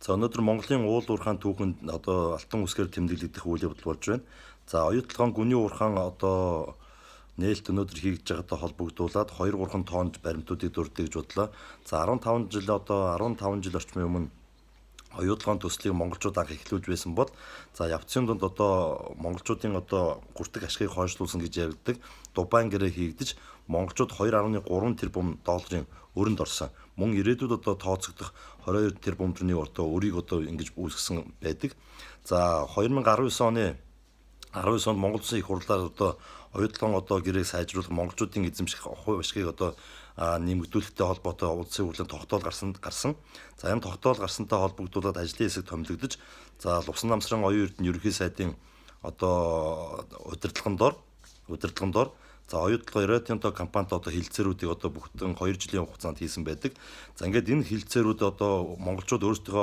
За, өнөөдөр Монголын уул уурхайн түүхэнд одоо алтан үсгээр тэмдэглэгдэх үйл явдал болж байна. За, Оюутолгойн гүний уурхайн одоо нээлт өнөөдөр хийгдэж байгаатай холбогдуулаад 2 3 тонн баримтуудыг дурдъя гэж бодлоо. За, 15 жил, одоо 15 жил орчмын өмнө Оюутолгойн төслийг монголчууд анх эхлүүлж байсан бол, за, явцын дунд одоо монголчуудын одоо гүртэг ашигыг хойшлуулсан гэж яригддаг Дубайн гэрээ хийгдэж, монголчууд 2.3 тэрбум долларын өрөнд орсон. Мөн ирээдүйд одоо тооцогдох 22 тэрбум төгрөгийн одоо өрийг одоо ингэж үүсгэсэн байдаг. За, 2019 оны 19 онд Монгол Улсын их хурлаар одоо Оюутолгойн одоо гэрээг сайжруулах, монголчуудын эзэмших хувь ашгийг одоо нэмэгдүүлэхтэй холбоотой улсын хурлын тогтоол гарсан. За, энэ тогтоол гарсантай холбогдуулаад ажлын хэсэг томилогдож, за, Лувсан намсран оюун эрдэнэ ерөнхий сайдын одоо удирдлагын дор, за, Оюутолгой Рио Тинто компанид одоо хэлэлцээрүүдийг одоо бүхтэн 2 жилийн хугацаанд хийсэн байдаг. За, ингээд энэ хэлэлцээрүүд одоо монголчууд өөрсдийнхөө